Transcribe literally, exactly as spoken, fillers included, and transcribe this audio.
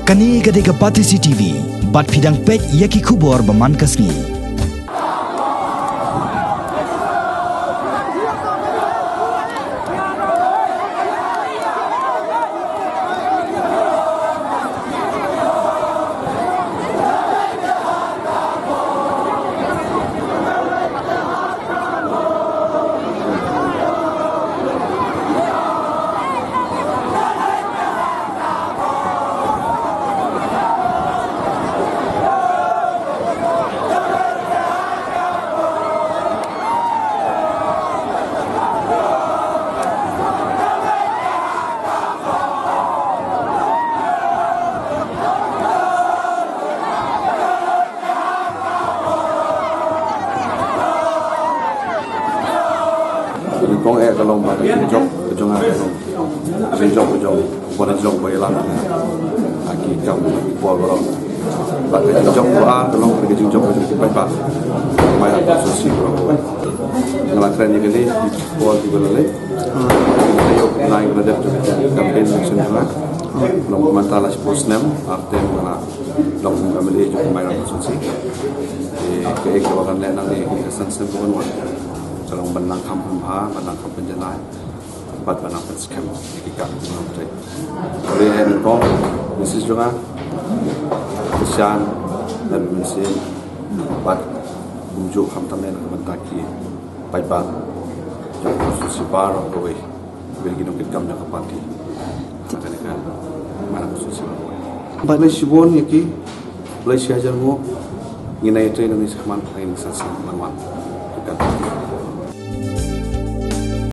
Kane ka dei ka Batesi T V, bad phi dang peit ïa ki khubor ba man ka sngi. Nyngkong eh ka long ba ka jingjop ka jong nga ka long ka jingjop ka jong ba na jong ba ïalam ha ki kam ki por ba long. Ba ka jingjop ba ar ka long ka jingjop ka jong ki paidbah. Mai la ka so si ba long. Nga la kren ïa kane ki por ki ba la leh. Ka ïoh nga la dep campaign election jong nga. Long mynta la shiphew snem ar term nga la long M L A jong ka Mairang constituency. Te kaei kaba ngan leh nangne ha kine ki san snem kiban wan ka long ban nang kham pynbha, ban nang kham pynjanai bad ban nang pynskhem ïa ki kam ki jong nga. Te kawei eh nyngkong, Missus jong nga, Christian, Lem Mynsiem, bad kumjuh khamtam eh na ka bynta ki paidbah jong ka constituency baroh kawei. Bad ki nongkitkam jong ka party. Kane ka Mairang constituency. Bad khublei shibun ïa ki, khublei shihajar nguh. Ngin ïa trei nang ïa shakhmat ha kine ki san snem ban wan.